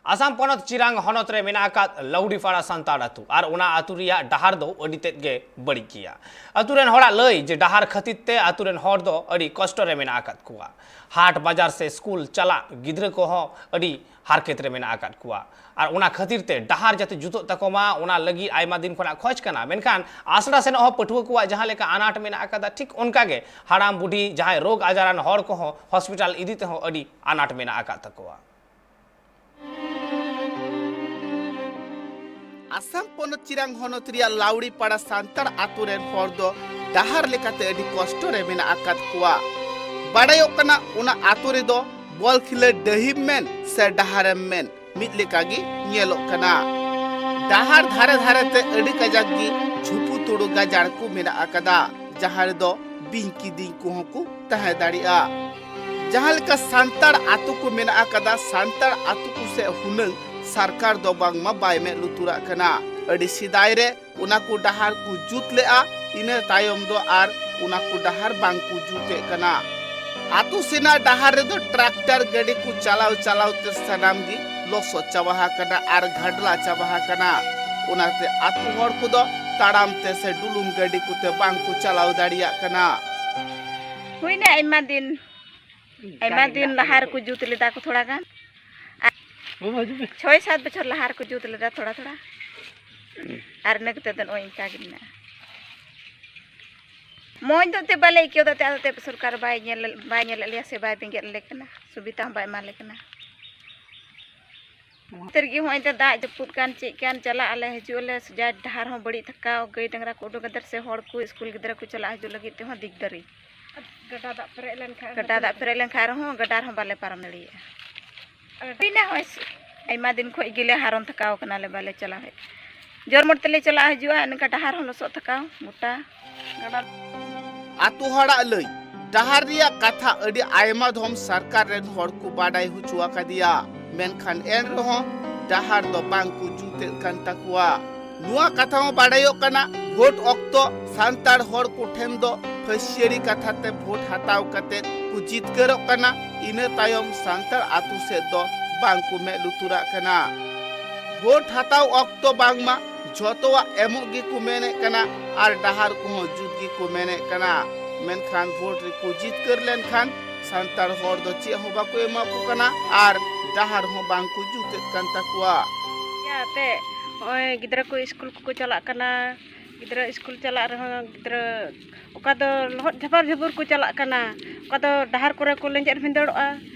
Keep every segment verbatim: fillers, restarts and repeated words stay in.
ᱟᱥᱟᱢ ᱯᱚᱱᱚᱛ ᱪᱤᱨᱟᱝ ᱦᱚᱱᱚᱛ ᱨᱮ ᱢᱮᱱᱟᱜ ᱟᱠᱟᱫ ᱞᱟᱣᱰᱤᱯᱟᱲᱟ ᱥᱟᱱᱛᱟᱲ ᱟᱹᱛᱩ ᱟᱨ ᱚᱱᱟ ᱟᱹᱛᱩ ᱨᱮᱭᱟᱜ ᱰᱟᱦᱟᱨ ᱫᱚ ᱟᱹᱰᱤ ᱛᱮᱫ ᱜᱮ ᱵᱟᱹᱲᱤᱡ ᱜᱮᱭᱟ᱾ ᱟᱹᱛᱩ ᱨᱮᱱ ᱦᱚᱲᱟᱜ ᱞᱟᱹᱭ ᱡᱮ ᱰᱟᱦᱟᱨ ᱠᱷᱟᱹᱛᱤᱨ ᱛᱮ ᱟᱹᱛᱩ ᱨᱮᱱ ᱦᱚᱲ ᱫᱚ ᱟᱹᱰᱤ ᱠᱚᱥᱴᱚ ᱨᱮ ᱢᱮᱱᱟᱜ ᱟᱠᱟᱫ ᱠᱚᱣᱟ᱾ ᱦᱟᱴ ᱵᱟᱡᱟᱨ ᱥᱮ ᱥᱠᱩᱞ ᱪᱟᱞᱟᱜ ᱜᱤᱫᱽᱨᱟᱹ ᱠᱚᱦᱚᱸ ᱟᱹᱰᱤ ᱦᱟᱨᱠᱮᱛ ᱨᱮ ᱢᱮᱱᱟᱜ ᱟᱠᱟᱫ ᱠᱚᱣᱟ᱾ ᱟᱨ ᱚᱱᱟ ᱠᱷᱟᱹᱛᱤᱨ ᱛᱮ ᱰᱟᱦᱟᱨ ᱡᱟᱛᱮ ᱡᱩᱛᱚᱜ ᱛᱟᱠᱚ ᱢᱟ, ᱚᱱᱟ ᱞᱟᱹᱜᱤᱫ ᱟᱭᱢᱟ ᱫᱤᱱ ᱠᱷᱚᱱᱟᱜ ᱠᱷᱚᱡᱽ ᱠᱟᱱᱟ, ᱢᱮᱱᱠᱷᱟᱱ ᱟᱥᱲᱟ ᱥᱮᱱᱚᱜ ᱦᱚᱸ ᱯᱟᱹᱴᱷᱩᱣᱟᱹ ᱠᱚᱣᱟᱜ ᱡᱟᱦᱟᱸ ᱞᱮᱠᱟ ᱟᱱᱟᱴ ᱢᱮᱱᱟᱜ ᱟᱠᱟᱫᱟ, ᱴᱷᱤᱠ ᱚᱱᱠᱟ ᱜᱮ ᱦᱟᱲᱟᱢ ᱵᱩᱰᱷᱤ ᱡᱟᱦᱟᱸᱭ ᱨᱳᱜᱽ ᱟᱡᱟᱨᱟᱱ ᱦᱚᱲ ᱠᱚᱦᱚᱸ ᱦᱚᱥᱯᱤᱴᱟᱞ ᱤᱫᱤ ᱛᱮᱦᱚᱸ ᱟᱹᱰᱤ ᱟᱱᱟᱴ ᱢᱮᱱᱟᱜ ᱟᱠᱟᱫ ᱛᱟᱠᱚᱣᱟ᱾ ᱟᱥᱟᱢ ᱯᱚᱱᱚᱛ ᱪᱤᱨᱟᱝ ᱦᱚᱱᱚᱛ ᱨᱮᱭᱟᱜ ᱞᱟᱣᱲᱤᱯᱟᱲᱟ ᱥᱟᱱᱛᱟᱲ ᱟᱛᱳ ᱨᱮᱱ ᱦᱚᱲ ᱫᱚ ᱰᱟᱦᱟᱨ ᱞᱮᱠᱟᱛᱮ ᱟᱹᱰᱤ ᱠᱚᱥᱴᱚ ᱨᱮ ᱢᱮᱱᱟᱜ ᱟᱠᱟᱫ ᱠᱚᱣᱟ᱾ ᱵᱟᱰᱟᱭᱚᱜ ᱠᱟᱱᱟ, ᱚᱱᱟ ᱟᱛᱳ ᱨᱮᱫᱚ ᱵᱚᱞ ᱠᱷᱮᱞᱳᱰ ᱰᱟᱹᱦᱤᱢ ᱢᱮᱱ ᱥᱮ ᱰᱟᱦᱟᱨᱮᱢ ᱢᱮᱱ, ᱢᱤᱫ ᱞᱮᱠᱟ ᱜᱮ ᱧᱮᱞᱚᱜ ᱠᱟᱱᱟ᱾ ᱰᱟᱦᱟᱨ ᱫᱷᱟᱨᱮ ᱫᱷᱟᱨᱮ ᱛᱮ ᱟᱹᱰᱤ ᱠᱟᱡᱟᱠ ᱜᱮ ᱡᱷᱩᱯᱩ ᱛᱩᱲᱩ ᱜᱟᱡᱟᱲ ᱠᱚ ᱢᱮᱱᱟᱜ ᱟᱠᱟᱫᱟ, ᱡᱟᱦᱟᱸ ᱨᱮᱫᱚ ᱵᱤᱧ ᱠᱤᱫᱤᱧ ᱠᱚᱦᱚᱸ ᱠᱚ ᱛᱟᱦᱮᱸ ᱫᱟᱲᱮᱭᱟᱜᱼᱟ᱾ ᱡᱟᱦᱟᱸ ᱞᱮᱠᱟ ᱥᱟᱱᱛᱟᱲ ᱟᱛᱳ ᱠᱚ ᱢᱮᱱᱟᱜ ᱟᱠᱟᱫᱟ, ᱥᱟᱱᱛᱟᱲ ᱟᱛᱳ ᱠᱚ ᱥᱮᱫ ᱦᱩᱱᱟᱹᱝ ᱥᱚᱨᱠᱟᱨ ᱫᱚ ᱵᱟᱝᱢᱟ ᱵᱟᱭ ᱢᱮᱫ ᱞᱩᱛᱩᱨᱟᱜ ᱠᱟᱱᱟ᱾ ᱟᱹᱰᱤ ᱥᱮᱫᱟᱭ ᱨᱮ ᱚᱱᱟ ᱠᱚ ᱰᱟᱦᱟᱨ ᱠᱚ ᱡᱩᱛ ᱞᱮᱜᱼᱟ, ᱤᱱᱟᱹ ᱛᱟᱭᱚᱢ ᱫᱚ ᱟᱨ ᱚᱱᱟ ᱠᱚ ᱰᱟᱦᱟᱨ ᱵᱟᱝ ᱠᱚ ᱡᱩᱛᱮᱫ ᱠᱟᱱᱟ᱾ ᱟᱛᱳ ᱥᱮᱱᱟᱜ ᱰᱟᱦᱟᱨ ᱨᱮᱫᱚ ᱴᱨᱟᱠᱴᱟᱨ ᱜᱟᱹᱰᱤ ᱠᱚ ᱪᱟᱞᱟᱣ ᱪᱟᱞᱟᱣ ᱛᱮ ᱥᱟᱱᱟᱢ ᱜᱮ ᱞᱚᱥᱚᱫ ᱪᱟᱵᱟ ᱟᱠᱟᱱᱟ ᱟᱨ ᱜᱷᱟᱰᱞᱟ ᱪᱟᱵᱟ ᱟᱠᱟᱱᱟ᱾ ᱚᱱᱟᱛᱮ ᱟᱛᱳ ᱦᱚᱲ ᱠᱚᱫᱚ ᱛᱟᱲᱟᱢ ᱛᱮ ᱥᱮ ᱰᱩᱞᱩᱝ ᱜᱟᱹᱰᱤ ᱠᱚᱛᱮ ᱵᱟᱝ ᱠᱚ ᱪᱟᱞᱟᱣ ᱫᱟᱲᱮᱭᱟᱜ ᱠᱟᱱᱟ᱾ ᱦᱩᱭᱱᱟ ᱟᱭᱢᱟ ᱫᱤᱱ, ᱟᱭᱢᱟ ᱫᱤᱱ ᱞᱟᱦᱟ ᱨᱮᱠᱚ ᱡᱩᱛ ᱞᱮᱫᱟ ᱠᱚ ᱛᱷᱚᱲᱟ ᱜᱟᱱ᱾ ᱟᱨ ᱵᱟᱵᱟ, ᱦᱤᱡᱩᱜ ᱢᱮ᱾ ᱪᱷᱚᱭ ᱥᱟᱛ ᱵᱚᱪᱷᱚᱨ ᱞᱟᱦᱟ ᱨᱮᱠᱚ ᱡᱩᱛ ᱞᱮᱫᱟ ᱛᱷᱚᱲᱟ ᱛᱷᱚᱲᱟ, ᱟᱨ ᱤᱱᱟᱹ ᱠᱟᱛᱮ ᱫᱚ ᱱᱚᱜᱼᱚᱭ ᱤᱱᱠᱟ ᱜᱮ ᱢᱮᱱᱟᱜᱼᱟ᱾ ᱢᱚᱡᱽ ᱫᱚ ᱮᱱᱛᱮᱫ ᱵᱟᱞᱮ ᱟᱹᱭᱠᱟᱹᱣ ᱫᱟ, ᱮᱱᱛᱮᱫ ᱟᱫᱚ ᱮᱱᱛᱮᱫ ᱥᱚᱨᱠᱟᱨ ᱵᱟᱭ ᱧᱮᱞ, ᱵᱟᱭ ᱧᱮᱞᱮᱫ ᱞᱮᱭᱟ ᱥᱮ ᱵᱟᱭ ᱵᱮᱸᱜᱮᱫ ᱟᱞᱮ ᱠᱟᱱᱟ, ᱥᱩᱵᱤᱫᱷᱟ ᱦᱚᱸ ᱵᱟᱭ ᱮᱢᱟ ᱞᱮ ᱠᱟᱱᱟ᱾ ᱱᱚᱛᱮ ᱨᱮᱜᱮ ᱦᱚᱸᱜᱼᱚᱭ ᱮᱱᱛᱮᱫ ᱫᱟᱜ ᱡᱟᱹᱯᱩᱫ ᱠᱟᱱ ᱪᱮᱫ ᱠᱟᱱ, ᱪᱟᱞᱟᱜ ᱟᱞᱮ ᱦᱤᱡᱩᱜ ᱟᱞᱮ, ᱡᱟ ᱰᱟᱦᱟᱨ ᱦᱚᱸ ᱵᱟᱹᱲᱤᱡ ᱛᱷᱟᱠᱟᱣ, ᱜᱟᱹᱭ ᱰᱟᱝᱨᱟ ᱠᱚ ᱩᱰᱩᱠ ᱠᱟᱛᱮᱫ ᱥᱮ ᱦᱚᱲ ᱠᱚ ᱥᱠᱩᱞ ᱜᱤᱫᱽᱨᱟᱹ ᱠᱚ ᱪᱟᱞᱟᱜ ᱦᱤᱡᱩᱜ ᱞᱟᱹᱜᱤᱫ ᱛᱮᱦᱚᱸ ᱫᱤᱠᱫᱟᱨᱤ᱾ ᱜᱟᱰᱟ ᱫᱟᱜ ᱯᱮᱨᱮᱡ ᱞᱮᱱᱠᱷᱟᱱ ᱜᱟᱰᱟ ᱫᱟᱜ ᱯᱮᱨᱮᱡ ᱞᱮᱱᱠᱷᱟᱱ ᱟᱨᱦᱚᱸ ᱜᱟᱰᱟ ᱨᱮᱦᱚᱸ ᱵᱟᱞᱮ ᱯᱟᱨᱚᱢ ᱫᱟᱲᱮᱭᱟᱜᱼᱟ᱾ ᱟᱹᱰᱤ ᱱᱟ ᱦᱚᱸᱜᱼᱚᱭ ᱟᱭᱢᱟ ᱫᱤᱱ ᱠᱷᱚᱡ ᱜᱮᱞᱮ ᱦᱟᱨᱚᱱ ᱛᱷᱟᱠᱟᱣ ᱠᱟᱱᱟ ᱞᱮ, ᱵᱟᱞᱮ ᱪᱟᱞᱟᱣ ᱦᱮᱡ᱾ ᱡᱳᱨ ᱢᱚᱴ ᱛᱮᱞᱮ ᱪᱟᱞᱟᱜ ᱦᱤᱡᱩᱜᱼᱟ, ᱱᱚᱝᱠᱟ ᱰᱟᱦᱟᱨ ᱦᱚᱸ ᱞᱚᱥᱚᱫ ᱛᱷᱟᱠᱟᱣ ᱜᱚᱴᱟ᱾ ᱟᱛᱳ ᱦᱚᱲᱟᱜ ᱞᱟᱹᱭ, ᱰᱟᱦᱟᱨ ᱨᱮᱭᱟᱜ ᱠᱟᱛᱷᱟ ᱟᱹᱰᱤ ᱟᱭᱢᱟ ᱫᱷᱚᱢ ᱥᱚᱨᱠᱟᱨ ᱨᱮᱱ ᱦᱚᱲ ᱠᱚ ᱵᱟᱰᱟᱭ ᱦᱚᱪᱚ ᱟᱠᱟᱫᱮᱭᱟ, ᱢᱮᱱᱠᱷᱟᱱ ᱮᱱ ᱨᱮᱦᱚᱸ ᱰᱟᱦᱟᱨ ᱫᱚ ᱵᱟᱝ ᱠᱚ ᱡᱩᱛᱮᱫ ᱠᱟᱱ ᱛᱟᱠᱚᱣᱟ᱾ ᱱᱚᱣᱟ ᱠᱟᱛᱷᱟ ᱦᱚᱸ ᱵᱟᱰᱟᱭᱚᱜ ᱠᱟᱱᱟ, ᱵᱷᱳᱴ ᱚᱠᱛᱚ ᱥᱟᱱᱛᱟᱲ ᱦᱚᱲ ᱠᱚ ᱴᱷᱮᱱ ᱫᱚ ᱯᱷᱟᱹᱥᱤᱭᱟᱹᱲᱤ ᱠᱟᱛᱷᱟ ᱛᱮ ᱵᱷᱳᱴ ᱦᱟᱛᱟᱣ ᱠᱟᱛᱮ ᱠᱚ ᱡᱤᱛᱠᱟᱹᱨᱚᱜ ᱠᱟᱱᱟ, ᱤᱱᱟᱹ ᱛᱟᱭᱚᱢ ᱥᱟᱱᱛᱟᱲ ᱟᱛᱳ ᱥᱮᱫ ᱫᱚ ᱵᱟᱝ ᱠᱚ ᱢᱮᱫ ᱞᱩᱛᱩᱨᱟᱜ ᱠᱟᱱᱟ᱾ ᱵᱷᱳᱴ ᱦᱟᱛᱟᱣ ᱚᱠᱛᱚ ᱵᱟᱝᱢᱟ ᱡᱷᱚᱛᱚᱣᱟᱜ ᱮᱢᱚᱜ ᱜᱮᱠᱚ ᱢᱮᱱᱮᱫ ᱠᱟᱱᱟ ᱟᱨ ᱰᱟᱦᱟᱨ ᱠᱚᱦᱚᱸ ᱡᱩᱛ ᱜᱮᱠᱚ ᱢᱮᱱᱮᱫ ᱠᱟᱱᱟ, ᱢᱮᱱᱠᱷᱟᱱ ᱵᱷᱳᱴ ᱨᱮᱠᱚ ᱡᱤᱛᱠᱟᱹᱨ ᱞᱮᱱᱠᱷᱟᱱ ᱥᱟᱱᱛᱟᱲ ᱦᱚᱲ ᱫᱚ ᱪᱮᱫ ᱦᱚᱸ ᱵᱟᱠᱚ ᱮᱢᱟ ᱠᱚ ᱠᱟᱱᱟ ᱟᱨ ᱰᱟᱦᱟᱨ ᱦᱚᱸ ᱵᱟᱝ ᱠᱚ ᱡᱩᱛᱮᱫ ᱠᱟᱱ ᱛᱟᱠᱚᱣᱟ᱾ ᱟᱯᱮ ᱱᱚᱜᱼᱚᱭ ᱜᱤᱫᱽᱨᱟᱹ ᱠᱚ ᱥᱠᱩᱞ ᱠᱚᱠᱚ ᱪᱟᱞᱟᱜ ᱠᱟᱱᱟ, ᱜᱤᱫᱽᱨᱟᱹ ᱥᱠᱩᱞ ᱪᱟᱞᱟᱜ ᱨᱮᱦᱚᱸ ᱜᱤᱫᱽᱨᱟᱹ ᱚᱠᱟ ᱫᱚ ᱞᱚᱦᱚᱫ ᱡᱷᱟᱵᱟᱨ ᱡᱷᱩᱵᱩᱨ ᱠᱚ ᱪᱟᱞᱟᱜ ᱠᱟᱱᱟ, ᱚᱠᱟ ᱫᱚ ᱰᱟᱦᱟᱨ ᱠᱚᱨᱮ ᱠᱚ ᱞᱮᱸᱡᱮᱫ ᱵᱷᱤᱸᱫᱟᱹᱲᱚᱜᱼᱟ,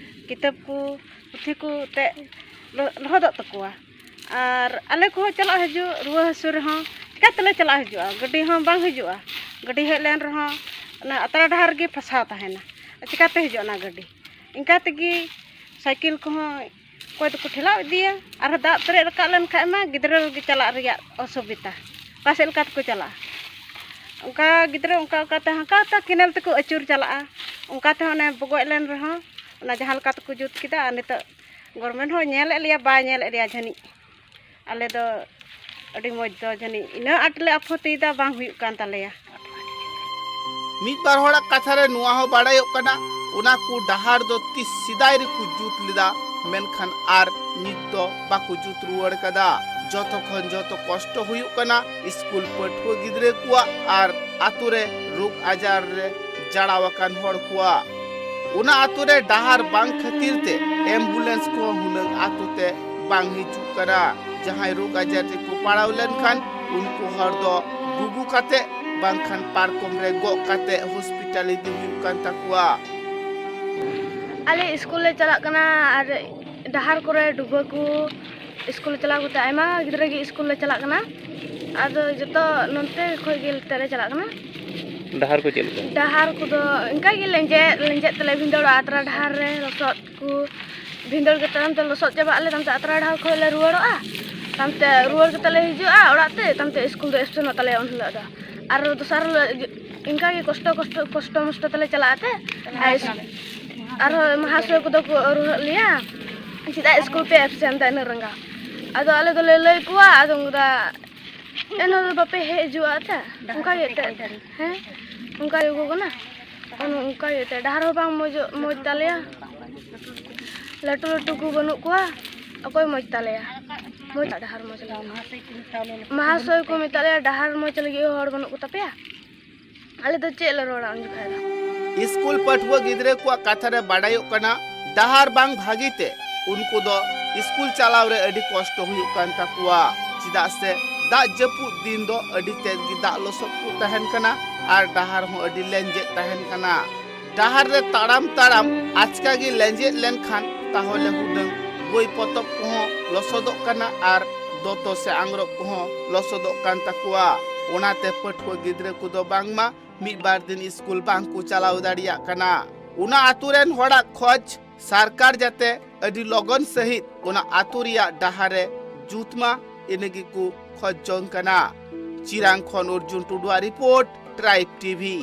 ᱠᱤᱛᱟᱹᱵ ᱠᱚ ᱯᱩᱛᱷᱤ ᱠᱚ ᱛᱮ ᱞᱚ- ᱞᱚᱦᱚᱫᱚᱜ ᱛᱟᱠᱚᱣᱟ᱾ ᱟᱨ ᱟᱞᱮ ᱠᱚᱦᱚᱸ ᱪᱟᱞᱟᱜ ᱦᱤᱡᱩᱜ ᱨᱩᱣᱟᱹ ᱦᱟᱹᱥᱩ ᱨᱮᱦᱚᱸ ᱪᱤᱠᱟ ᱛᱮᱞᱮ ᱪᱟᱞᱟᱜ ᱦᱤᱡᱩᱜᱼᱟ? ᱜᱟᱹᱰᱤ ᱦᱚᱸ ᱵᱟᱝ ᱦᱤᱡᱩᱜᱼᱟ᱾ ᱜᱟᱹᱰᱤ ᱦᱮᱡ ᱞᱮᱱ ᱨᱮᱦᱚᱸ ᱚᱱᱟ ᱟᱛᱨᱟ ᱰᱟᱦᱟᱨ ᱨᱮᱜᱮ ᱯᱷᱟᱥᱟᱣ ᱛᱟᱦᱮᱱᱟ᱾ ᱪᱤᱠᱟᱛᱮ ᱦᱤᱡᱩᱜᱼᱟ ᱚᱱᱟ ᱜᱟᱹᱰᱤ? ᱤᱱᱠᱟ ᱛᱮᱜᱮ ᱥᱟᱭᱠᱮᱞ ᱠᱚᱦᱚᱸ ᱚᱠᱚᱭ ᱫᱚᱠᱚ ᱴᱷᱮᱞᱟᱣ ᱤᱫᱤᱭᱟ, ᱟᱨᱦᱚᱸ ᱫᱟᱜ ᱯᱮᱨᱮᱡ ᱨᱟᱠᱟᱵ ᱞᱮᱱᱠᱷᱟᱡ ᱢᱟ ᱜᱤᱫᱽᱨᱟᱹ ᱞᱟᱹᱜᱤᱫ ᱪᱟᱞᱟᱜ ᱨᱮᱭᱟᱜ ᱚᱥᱩᱵᱤᱫᱟ᱾ ᱚᱠᱟ ᱥᱮᱫ ᱞᱮᱠᱟ ᱛᱮᱠᱚ ᱪᱟᱞᱟᱜᱼᱟ? ᱚᱱᱠᱟ ᱜᱤᱫᱽᱨᱟᱹ ᱚᱱᱠᱟ ᱚᱱᱠᱟ ᱛᱮ ᱦᱟᱱᱠᱟ ᱛᱮ ᱠᱮᱱᱮᱞ ᱛᱮᱠᱚ ᱟᱹᱪᱩᱨ ᱪᱟᱞᱟᱜᱼᱟ᱾ ᱚᱱᱠᱟ ᱛᱮᱦᱚᱸ ᱚᱱᱮ ᱵᱚᱜᱚᱡ ᱞᱮᱱ ᱨᱮᱦᱚᱸ ᱚᱱᱟ ᱡᱟᱦᱟᱸ ᱞᱮᱠᱟ ᱛᱮᱠᱚ ᱡᱩᱛ ᱠᱮᱫᱟ, ᱟᱨ ᱱᱤᱛᱚᱜ ᱜᱚᱨᱢᱮᱱᱴ ᱦᱚᱸ ᱧᱮᱞᱮᱫ ᱞᱮᱭᱟ, ᱵᱟᱭ ᱧᱮᱞᱮᱫ ᱞᱮᱭᱟ ᱡᱟᱹᱱᱤᱡ᱾ ᱟᱞᱮ ᱫᱚ ᱟᱹᱰᱤ ᱢᱚᱡᱽ ᱫᱚ ᱡᱟᱹᱱᱤᱡ ᱤᱱᱟᱹ ᱟᱸᱴ ᱞᱮ ᱟᱯᱷᱚᱛᱤᱭᱮᱫᱟ, ᱵᱟᱝ ᱦᱩᱭᱩᱜ ᱠᱟᱱ ᱛᱟᱞᱮᱭᱟ᱾ ᱢᱤᱫ ᱵᱟᱨ ᱦᱚᱲᱟᱜ ᱠᱟᱛᱷᱟ ᱨᱮ ᱱᱚᱣᱟ ᱦᱚᱸ ᱵᱟᱲᱟᱭᱚᱜ ᱠᱟᱱᱟ, ᱚᱱᱟ ᱠᱚ ᱰᱟᱦᱟᱨ ᱫᱚ ᱛᱤᱥ ᱥᱮᱫᱟᱭ ᱨᱮᱠᱚ ᱡᱩᱛ ᱞᱮᱫᱟ, ᱢᱮᱱᱠᱷᱟᱱ ᱟᱨ ᱱᱤᱛ ᱫᱚ ᱵᱟᱠᱚ ᱡᱩᱛ ᱨᱩᱣᱟᱹᱲ ᱠᱟᱫᱟ᱾ ᱡᱚᱛᱚ ᱠᱷᱚᱱ ᱡᱚᱛᱚ ᱠᱚᱥᱴᱚ ᱦᱩᱭᱩᱜ ᱠᱟᱱᱟ ᱥᱠᱩᱞ ᱯᱟᱹᱴᱷᱩᱣᱟᱹ ᱜᱤᱫᱽᱨᱟᱹ ᱠᱚᱣᱟᱜ ᱟᱨ ᱟᱛᱳ ᱨᱮ ᱨᱳᱜᱽ ᱟᱡᱟᱨ ᱨᱮ ᱡᱟᱲᱟᱣ ᱟᱠᱟᱱ ᱦᱚᱲ ᱠᱚᱣᱟᱜ᱾ ᱚᱱᱟ ᱟᱛᱳ ᱨᱮ ᱰᱟᱦᱟᱨ ᱵᱟᱝ ᱠᱷᱟᱹᱛᱤᱨ ᱛᱮ ᱮᱢᱵᱩᱞᱮᱱᱥ ᱠᱚᱦᱚᱸ ᱦᱩᱱᱟᱹᱝ ᱟᱛᱳ ᱛᱮ ᱵᱟᱝ ᱦᱤᱡᱩᱜ ᱠᱟᱱᱟ᱾ ᱡᱟᱦᱟᱸᱭ ᱨᱳᱜᱽ ᱟᱡᱟᱨ ᱨᱮᱠᱚ ᱯᱟᱲᱟᱣ ᱞᱮᱱᱠᱷᱟᱱ ᱩᱱᱠᱩ ᱦᱚᱲ ᱫᱚ ᱜᱩᱜᱩ ᱠᱟᱛᱮ ᱵᱟᱝᱠᱷᱟᱱ ᱯᱟᱨᱠᱚᱢ ᱨᱮ ᱜᱚᱜ ᱠᱟᱛᱮ ᱦᱚᱥᱯᱤᱴᱟᱞ ᱤᱫᱤ ᱦᱩᱭᱩᱜ ᱠᱟᱱ ᱛᱟᱠᱚᱣᱟ᱾ ᱟᱞᱮ ᱥᱠᱩᱞ ᱞᱮ ᱪᱟᱞᱟᱜ ᱠᱟᱱᱟ ᱟᱨ ᱰᱟᱦᱟᱨ ᱠᱚᱨᱮ ᱰᱩᱵᱟᱹ ᱠᱚ, ᱥᱠᱩᱞ ᱪᱟᱞᱟᱣ ᱠᱟᱛᱮ ᱟᱭᱢᱟ ᱜᱤᱫᱽᱨᱟᱹ ᱜᱮ ᱥᱠᱩᱞ ᱞᱮ ᱪᱟᱞᱟᱜ ᱠᱟᱱᱟ᱾ ᱟᱫᱚ ᱡᱚᱛᱚ ᱱᱚᱱᱛᱮ ᱠᱷᱚᱡ ᱜᱮ ᱞᱮ ᱪᱟᱞᱟᱜ ᱠᱟᱱᱟ᱾ ᱰᱟᱦᱟᱨ ᱠᱚ ᱪᱮᱫ ᱞᱮᱠᱟ? ᱰᱟᱦᱟᱨ ᱠᱚᱫᱚ ᱤᱱᱠᱟ ᱜᱮ ᱞᱮᱸᱡᱮᱫ ᱞᱮᱸᱡᱮᱫ ᱛᱮᱞᱮ ᱵᱷᱤᱸᱫᱟᱹᱲᱚᱜᱼᱟ, ᱟᱛᱨᱟ ᱰᱟᱦᱟᱨ ᱨᱮ ᱞᱚᱥᱚᱫ ᱠᱚ ᱵᱷᱤᱸᱫᱟᱹᱲ ᱠᱟᱛᱮ ᱛᱟᱭᱚᱢ ᱛᱮ ᱞᱚᱥᱚᱫ ᱪᱟᱵᱟᱜ ᱟᱞᱮ, ᱛᱟᱭᱚᱢ ᱛᱮ ᱟᱛᱨᱟ ᱰᱟᱦᱟᱨ ᱠᱷᱚᱡ ᱞᱮ ᱨᱩᱣᱟᱹᱲᱚᱜᱼᱟ, ᱛᱟᱭᱚᱢ ᱛᱮ ᱨᱩᱣᱟᱹᱲ ᱠᱟᱛᱮ ᱞᱮ ᱦᱤᱡᱩᱜᱼᱟ ᱚᱲᱟᱜ ᱛᱮ, ᱛᱟᱭᱚᱢ ᱛᱮ ᱥᱠᱩᱞ ᱫᱚ ᱮᱵᱥᱮᱱᱚᱜ ᱛᱟᱞᱮᱭᱟ ᱩᱱ ᱦᱤᱞᱳᱜ ᱫᱚ᱾ ᱟᱨ ᱫᱚᱥᱟᱨ ᱦᱤᱞᱳᱜ ᱤᱱᱠᱟ ᱜᱮ ᱠᱚᱥᱴᱚ ᱠᱚᱥᱴᱚ ᱠᱚᱥᱴᱚ ᱢᱚᱥᱴᱚ ᱛᱮᱞᱮ ᱪᱟᱞᱟᱜᱼᱟ ᱛᱮ᱾ ᱟᱨ ᱟᱨᱦᱚᱸ ᱢᱟᱦᱟᱥᱚᱭ ᱠᱚᱫᱚ ᱠᱚ ᱨᱩᱣᱟᱹᱲ ᱞᱮᱭᱟ, ᱪᱮᱫᱟᱜ ᱥᱠᱩᱞ ᱯᱮ ᱮᱵᱥᱮᱱ ᱫᱟ ᱤᱱᱟᱹᱜ ᱨᱟᱸᱜᱟᱣ? ᱟᱫᱚ ᱟᱞᱮ ᱫᱚᱞᱮ ᱞᱟᱹᱭ ᱠᱚᱣᱟ, ᱟᱫᱚ ᱚᱱᱠᱟ ᱮᱱᱦᱤᱞᱳᱜ ᱫᱚ ᱵᱟᱯᱮ ᱦᱮᱡ ᱦᱤᱡᱩᱜᱼᱟ ᱛᱮ, ᱚᱱᱠᱟ ᱜᱮ ᱮᱱᱛᱮᱫ᱾ ᱦᱮᱸ, ᱚᱱᱠᱟ ᱜᱮ ᱠᱚ ᱠᱟᱱᱟ᱾ ᱚᱱ- ᱚᱱᱠᱟ ᱜᱮ ᱮᱱᱛᱮᱫ, ᱰᱟᱦᱟᱨ ᱦᱚᱸ ᱵᱟᱝ ᱢᱚᱡᱚᱜ ᱢᱚᱡᱽ ᱛᱟᱞᱮᱭᱟ᱾ ᱞᱟᱹᱴᱩ ᱞᱟᱹᱴᱩ ᱠᱚ ᱵᱟᱹᱱᱩᱜ ᱠᱚᱣᱟ, ᱚᱠᱚᱭ ᱢᱚᱡᱽ ᱛᱟᱞᱮᱭᱟ? ᱢᱚᱡᱽ ᱰᱟᱦᱟᱨ ᱢᱚᱡᱽ ᱞᱟᱹᱜᱤᱫ᱾ ᱢᱟᱦᱟᱥᱚᱭ ᱠᱚ ᱢᱮᱛᱟᱜ ᱞᱮᱭᱟ, ᱰᱟᱦᱟᱨ ᱢᱚᱡᱽ ᱞᱟᱹᱜᱤᱫ ᱦᱚᱲ ᱵᱟᱹᱱᱩᱜ ᱠᱚ ᱛᱟᱯᱮᱭᱟ? ᱟᱞᱮ ᱫᱚ ᱪᱮᱫ ᱞᱮ ᱨᱚᱲᱟ ᱩᱱ ᱡᱚᱠᱷᱟᱡ ᱫᱚ? ᱤᱥᱠᱩᱞ ᱯᱟᱹᱴᱷᱩᱣᱟᱹ ᱜᱤᱫᱽᱨᱟᱹ ᱠᱚᱣᱟᱜ ᱠᱟᱛᱷᱟ ᱨᱮ ᱵᱟᱰᱟᱭᱚᱜ ᱠᱟᱱᱟ, ᱰᱟᱦᱟᱨ ᱵᱟᱝ ᱵᱷᱟᱹᱜᱤ ᱛᱮ ᱩᱱᱠᱩ ᱫᱚ ᱤᱥᱠᱩᱞ ᱪᱟᱞᱟᱣ ᱨᱮ ᱟᱹᱰᱤ ᱠᱚᱥᱴᱚ ᱦᱩᱭᱩᱜ ᱠᱟᱱ ᱛᱟᱠᱚᱣᱟ᱾ ᱪᱮᱫᱟᱜ ᱥᱮ ᱫᱟᱜ ᱡᱟᱹᱯᱩᱫ ᱫᱤᱱ ᱫᱚ ᱟᱹᱰᱤ ᱛᱮᱫ ᱜᱮ ᱫᱟᱜ ᱞᱚᱥᱚᱫ ᱠᱚ ᱛᱟᱦᱮᱱ ᱠᱟᱱᱟ ᱟᱨ ᱰᱟᱦᱟᱨ ᱦᱚᱸ ᱟᱹᱰᱤ ᱞᱮᱸᱡᱮᱫ ᱛᱟᱦᱮᱱ ᱠᱟᱱᱟ᱾ ᱰᱟᱦᱟᱨ ᱨᱮ ᱛᱟᱲᱟᱢ ᱛᱟᱲᱟᱢ ᱟᱪᱠᱟ ᱜᱮ ᱞᱮᱸᱡᱮᱫ ᱞᱮᱱᱠᱷᱟᱱ ᱛᱟᱦᱚᱞᱮ ᱦᱩᱱᱟᱹᱝ ᱵᱳᱭ ᱯᱚᱛᱚᱵ ᱠᱚᱦᱚᱸ ᱞᱚᱥᱚᱫᱚᱜ ᱠᱟᱱᱟ ᱟᱨ ᱫᱚᱛᱚ ᱥᱮ ᱟᱝᱨᱚᱵ ᱠᱚᱦᱚᱸ ᱞᱚᱥᱚᱫᱚᱜ ᱠᱟᱱ ᱛᱟᱠᱚᱣᱟ᱾ ᱚᱱᱟᱛᱮ ᱯᱟᱹᱴᱷᱩᱣᱟᱹ ᱜᱤᱫᱽᱨᱟᱹ ᱠᱚᱫᱚ ᱵᱟᱝᱢᱟ ᱢᱤᱫ ᱵᱟᱨ ᱫᱤᱱ ᱤᱥᱠᱩᱞ ᱵᱟᱝ ᱠᱚ ᱪᱟᱞᱟᱣ ᱫᱟᱲᱮᱭᱟᱜ ᱠᱟᱱᱟ᱾ ᱚᱱᱟ ᱟᱛᱳ ᱨᱮᱱ ᱦᱚᱲᱟᱜ ᱠᱷᱚᱡᱽ ᱥᱚᱨᱠᱟᱨ ᱡᱟᱛᱮ ᱟᱹᱰᱤ ᱞᱚᱜᱚᱱ ᱥᱟᱹᱦᱤᱡ ᱚᱱᱟ ᱟᱛᱳ ᱨᱮᱭᱟᱜ ᱰᱟᱦᱟᱨ ᱮ ᱡᱩᱛ ᱢᱟ, ᱤᱱᱟᱹ ᱜᱮᱠᱚ ᱠᱷᱚᱡᱽ ᱡᱚᱝ ᱠᱟᱱᱟ᱾ ᱪᱤᱨᱟᱝ ᱠᱷᱚᱱ ᱚᱨᱡᱩᱱ ᱴᱩᱰᱩᱣᱟᱜ ᱨᱤᱯᱳᱨᱴ, ᱴᱨᱟᱭᱤᱵᱽ ᱴᱤᱵᱷᱤ᱾